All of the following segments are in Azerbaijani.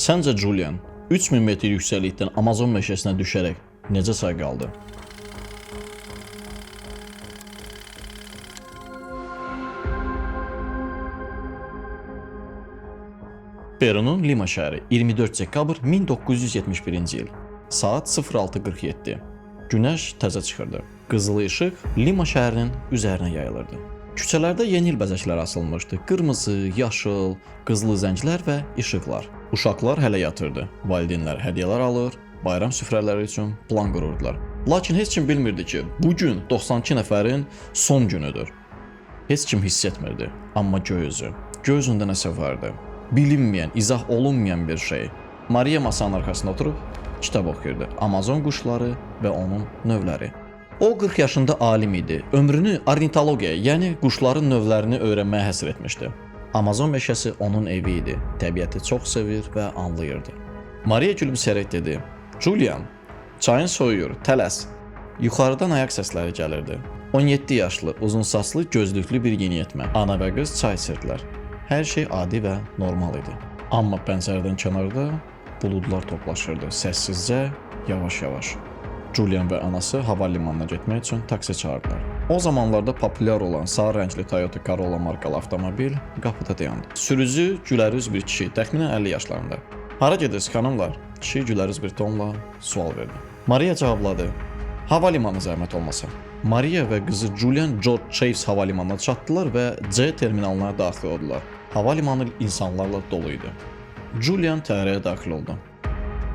Səncə Julian 3000 metr yüksəklikdən Amazon meşəsinə düşərək necə sağ qaldı? Perunun Lima şəhəri, 24 dekabr 1971-ci il. Saat 06:47. Günəş təzə çıxırdı. Qızılı işıq Lima şəhərinin üzərinə yayılırdı. Küçələrdə yeni il bəzəkləri asılmışdı. Qırmızı, yaşıl, qızılı zənclər və işıqlar. Uşaqlar hələ yatırdı. Valideynlər hədiyyələr alır, bayram süfrələri üçün plan qururdular. Lakin heç kim bilmirdi ki, bu gün 92 nəfərin son günüdür. Heç kim hiss etmirdi, amma göy üzü. Göy üzündə nəsə vardı. Bilinməyən, izah olunmayan bir şey. Maria masanın arxasında oturub kitab oxuyurdu. Amazon quşları və onun növləri. O 40 yaşında alim idi. Ömrünü ornitologiyaya, yəni quşların növlərini öyrənməyə həsr etmişdi. Amazon meşəsi onun evi idi. Təbiəti çox sevir və anlayırdı. Maria gülümsəyərək dedi: "Julian, çayın soyuyur, tələs." Yuxarıdan ayaq səsləri gəlirdi. 17 yaşlı, uzun saçlı, gözlüklü bir yeniyetmə. Ana və qız çay içirdilər. Hər şey adi və normal idi. Amma pəncərədən kənarda buludlar toplaşırdı, səssizcə, yavaş-yavaş. Julian və anası hava limanına getmək üçün taksi çağırdılar. O zamanlarda populyar olan sarı rəngli Toyota Corolla markalı avtomobil qapıda dayandı. Sürücü gülərüz bir kişi, təxminən 50 yaşlarında. "Hara gedirsiniz, xanımlar?" Kişi gülərüz bir tonla sual verdi. Maria cavabladı: "Hava limanı zəhmət olmasa." Maria və qızı Julian George Chase hava limanına çatdılar və C terminalına daxil oldular. Hava limanı insanlarla dolu idi. Julian təyyarəyə daxil oldu.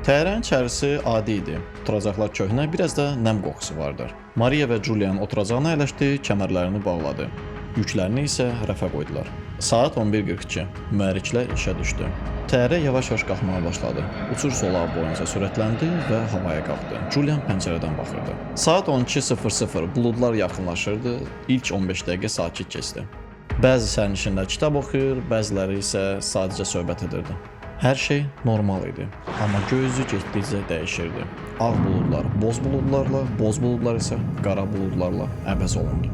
Təyyarənin içərisi adi idi. Oturacaqlar köhnə, biraz da nəm qoxusu vardı. Maria və Julian oturacağına əyləşdi, kəmərlərini bağladı. Yüklərini isə rəfə qoydular. Saat 11:42. Mühərriklər işə düşdü. Təyyarə yavaş-yavaş qalxmağa başladı. Uçuş zolağı boyunca sürətləndi və havaya qalxdı. Julian pəncərədən baxırdı. Saat 12:00. Buludlar yaxınlaşırdı. İlk 15 dəqiqə sakit keçdi. Bəzi sərnişinlər kitab oxuyur, bəziləri isə sadəcə söhbət edirdi. Hər şey normal idi, amma göy üzü getdikcə dəyişirdi. Ağ buludlar boz buludlarla, boz buludlar isə qara buludlarla əvəz olundu.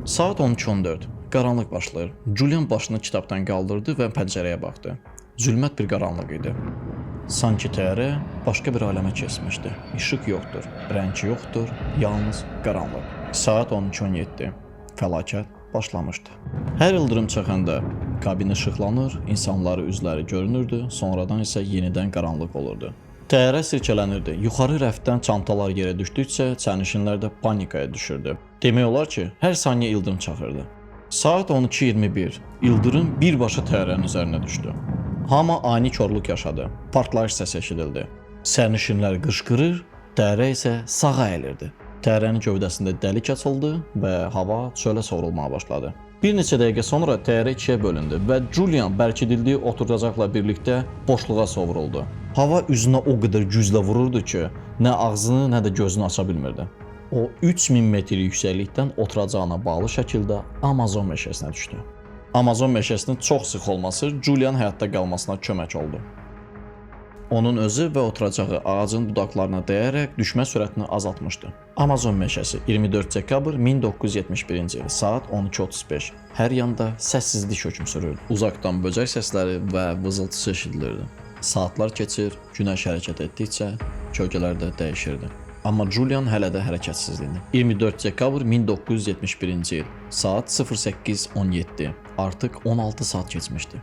Saat 12:14. Qaranlıq başlayır. Julian başını kitabdan qaldırdı və pəncərəyə baxdı. Zülmət bir qaranlıq idi. Sanki təyyarə başqa bir aləmə keçmişdi. İşıq yoxdur, rəng yoxdur, yalnız qaranlıq. Saat 12:17. Fəlakət başlamışdı. Hər ildırım çaxanda kabin işıqlanır, insanları üzləri görünürdü, sonradan isə yenidən qaranlıq olurdu. Təyyarə sirkələnirdi. Yuxarı rəfdən çantalar yerə düşdükcə sərnişinlər də panikaya düşürdü. Demək olar ki, hər saniyə ildırım çaxırdı. Saat 12:21. İldırım birbaşa təyyarənin üzərinə düşdü. Hamı ani korluq yaşadı. Partlayış səsi eşidildi. Sərnişinlər qışqırır, təyyarə isə sağa əyilirdi. Təyyarənin gövdəsində dəlik açıldı və hava çölə sovrulmağa başladı. Bir neçə dəqiqə sonra təyyarə ikiyə bölündü və Julian bərkidildiyi oturacaqla birlikdə boşluğa sovruldu. Hava üzünə o qədər güclə vururdu ki, nə ağzını, nə də gözünü aça bilmirdi. O 3000 metr yüksəklikdən oturacağına bağlı şəkildə Amazon meşəsinə düşdü. Amazon meşəsinin çox sıx olması Julian həyatda qalmasına kömək oldu. Onun özü və oturacağı ağacın budaqlarına dəyərək düşmə sürətini azaltmışdı. Amazon meşəsi, 24 dekabr 1971-ci il, saat 12:35. Hər yanda səssizlik hökm sürürdü. Uzaqdan böcək səsləri və vızıltısı eşidilirdi. Saatlar keçir, günəş hərəkət etdikcə kölgələr də dəyişirdi. Amma Julian hələ də hərəkətsiz idi. 24 dekabr 1971-ci il, saat 08:17. Artıq 16 saat keçmişdi.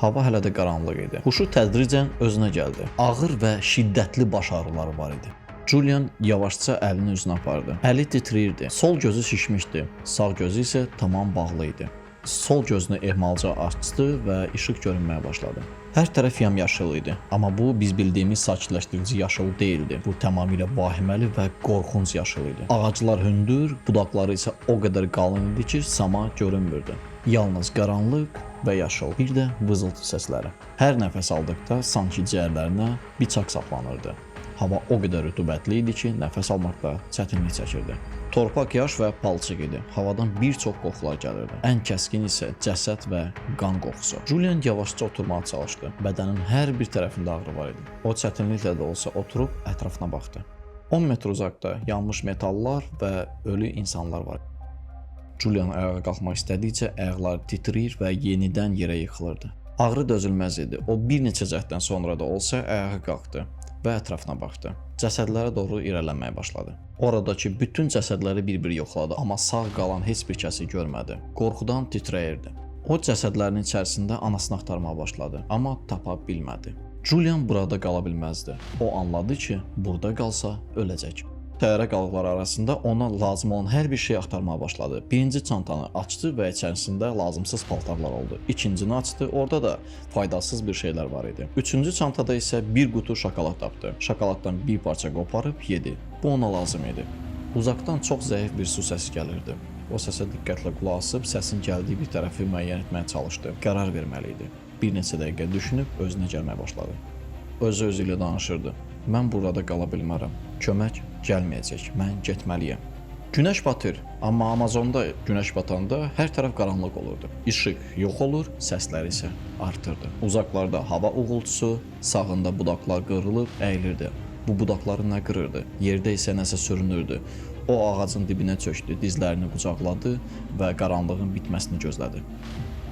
Hava hələ də qaranlıq idi. Huşu tədricən özünə gəldi. Ağır və şiddətli baş ağrıları var idi. Julian yavaşca əlini üzünə apardı. Əli titrəyirdi. Sol gözü şişmişdi, sağ gözü isə tamam bağlı idi. Sol gözünü ehmalca açdı və işıq görünməyə başladı. Hər tərəf yamyaşıl idi, amma bu biz bildiyimiz sakitləşdirici yaşıl deyildi. Bu tamamilə vahiməli və qorxunc yaşıl idi. Ağaclar hündür, budaqları isə o qədər qalın idi ki, sama görünmürdü. Yalnız qaranlıq və yaşıl, bir də vızıltı səsləri. Hər nəfəs aldıqda sanki ciyərlərinə bıçaq saplanırdı. Hava o qədər rütubətli idi ki, nəfəs almaqda çətinlik çəkirdi. Torpaq yaş və palçıq idi. Havadan bir çox qoxular gəlirdi. Ən kəskin isə cəsəd və qan qoxusu. Julian yavaşca oturmağa çalışdı. Bədənin hər bir tərəfində ağrı var idi. O çətinliklə də olsa oturub ətrafına baxdı. 10 metr uzaqda yanmış metallar və ölü insanlar var. Julian ayağa qalxmaq istədikcə ayaqları titrəyir və yenidən yerə yıxılırdı. Ağrı dözülməz idi. O bir neçə cəhddən sonra da olsa ayağa qalxdı və ətrafına baxdı. Cəsədlərə doğru irəliləməyə başladı. Oradakı bütün cəsədləri bir-bir yoxladı, amma sağ qalan heç bir kəsi görmədi. Qorxudan titrəyirdi. O cəsədlərin içərisində anasını axtarmağa başladı, amma tapa bilmədi. Julian burada qala bilməzdi. O anladı ki, burada qalsa öləcək. Təyyarə qalıqları arasında ona lazım olan hər bir şeyi axtarmağa başladı. Birinci çantanı açdı və içərisində lazımsız paltarlar oldu. İkincini açdı, orada da faydasız bir şeylər var idi. Üçüncü çantada isə bir qutu şokolad tapdı. Şokoladdan bir parça qoparıb yedi. Bu ona lazım idi. Uzaqdan çox zəif bir su səsi gəlirdi. O səsə diqqətlə qulaq asıb səsin gəldiyi bir tərəfi müəyyən etməyə çalışdı. Qərar verməli idi. Bir neçə dəqiqə düşünüb özünə gəlməyə başladı. Özü-özü ilə danışırdı. Mən burada qala bilmərəm. Kömək gəlməyəcək. Mən getməliyəm. Günəş batır, amma Amazonda günəş batanda hər tərəf qaranlıq olurdu. İşıq yox olur, səslər isə artırdı. Uzaqlarda hava uğultusu, sağında budaqlar qırılıb əyilirdi. Bu budaqları nə qırırdı? Yerdə isə nəsə sürünürdü. O ağacın dibinə çökdü, dizlərini qucaqladı və qaranlığın bitməsini gözlədi.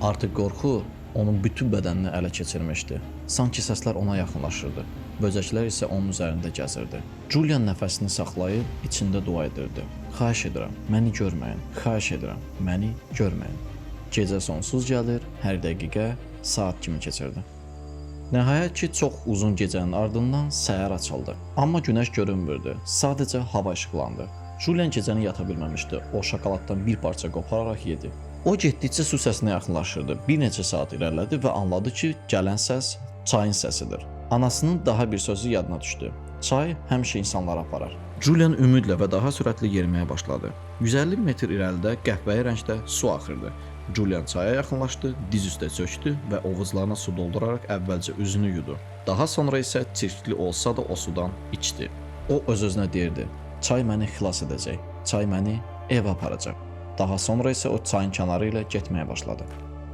Artıq qorxu onun bütün bədənini ələ keçirmişdi. Sanki səslər ona yaxınlaşırdı. Böcəklər isə onun üzərində gəzirdi. Julian nəfəsini saxlayıb içində dua edirdi. Xahiş edirəm, məni görməyin. Xahiş edirəm, məni görməyin. Gecə sonsuz gəlir, hər dəqiqə saat kimi keçirdi. Nəhayət ki, çox uzun gecənin ardından səhər açıldı. Amma günəş görünmürdü. Sadəcə hava işıqlandı. Julian gecəni yata bilməmişdi. O şokoladdan bir parça qopararaq yedi. O getdikcə su səsinə yaxınlaşırdı. Bir neçə saat irəlilədi və anladı ki, gələn səs çayın səsidir. Anasının daha bir sözü yadına düşdü. Çay həmişə insanları aparar. Julian ümidlə və daha sürətli yeriməyə başladı. 150 metr irəlidə qəhvəyi rəngdə su axırdı. Julian çaya yaxınlaşdı, diz üstə çökdü və ovucularına su dolduraraq əvvəlcə üzünü yudu. Daha sonra isə çirkli olsa da o sudan içdi. O öz-özünə deyirdi: "Çay məni xilas edəcək. Çay məni evə aparacaq." Daha sonra isə o çayın kənarı ilə getməyə başladı.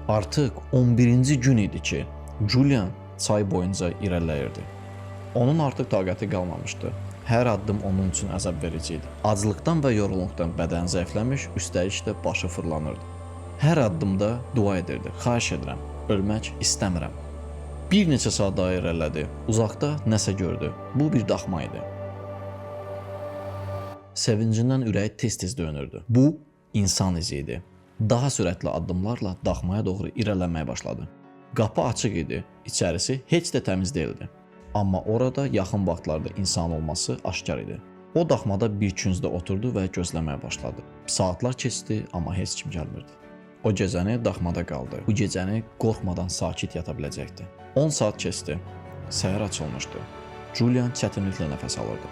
Artıq 11-ci gün idi ki, Julian çay boyunca irəliləyirdi. Onun artıq taqəti qalmamışdı. Hər addım onun üçün əzab verici idi. Aclıqdan və yorğunluqdan bədəni zəifləmiş, üstəlik də başı fırlanırdı. Hər addımda dua edirdi. Xahiş edirəm, ölmək istəmirəm. Bir neçə saat daha irəlilədi. Uzaqda nəsə gördü. Bu bir daxma idi. Sevincindən ürəyi tez-tez döyünürdü. Bu insan izi idi. Daha sürətli addımlarla daxmaya doğru irəliləməyə başladı. Qapı açıq idi. İçərisi heç də təmiz deyildi. Amma orada yaxın vaxtlarda insan olması aşkar idi. O daxmada bir küncdə oturdu və gözləməyə başladı. Saatlar keçdi, amma heç kim gəlmirdi. O gecəni daxmada qaldı. Bu gecəni qorxmadan sakit yata biləcəkdi. 10 saat keçdi. Səhər açılmışdı. Julian çətinliklə nəfəs alırdı.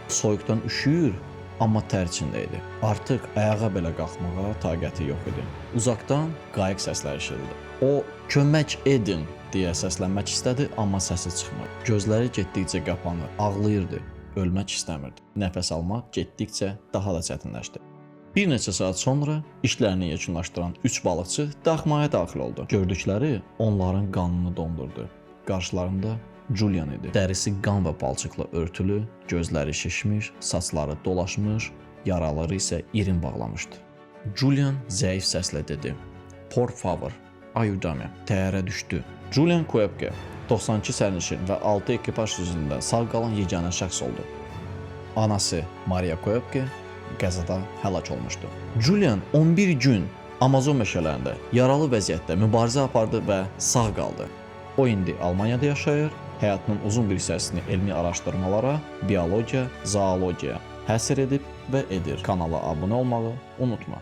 Soyuqdan üşüyür, amma tər içində idi. Artıq ayağa belə qalxmağa taqəti yox idi. Uzaqdan qayıq səsləri eşidildi. O kömək edin deyə səslənmək istədi, amma səsi çıxmırdı. Gözləri getdikcə qapanır, ağlayırdı. Ölmək istəmirdi. Nəfəs almaq getdikcə daha da çətinləşdi. Bir neçə saat sonra işlərini yekunlaşdıran 3 balıqçı daxmaya daxil oldu. Gördükləri onların qanını dondurdu. Qarşılarında Julian idi. Dərisi qan və palçıqla örtülü, gözləri şişmiş, saçları dolaşmış, yaraları isə irin bağlamışdı. Julian zəif səslə dedi: "Por favor, ayúdame." Təyyarə düşdü. Julian Koepke 92 sərnişin və 6 ekipaj üzvündən sağ qalan yeganə şəxs oldu. Anası Maria Koepke qəzada həlak olmuşdu. Julian 11 gün Amazon meşələrində yaralı vəziyyətdə mübarizə apardı və sağ qaldı. O indi Almaniyada yaşayır, həyatının uzun bir hissəsini elmi araşdırmalara, biologiya, zoologiya həsr edib və edir. Kanala abunə olmağı unutma.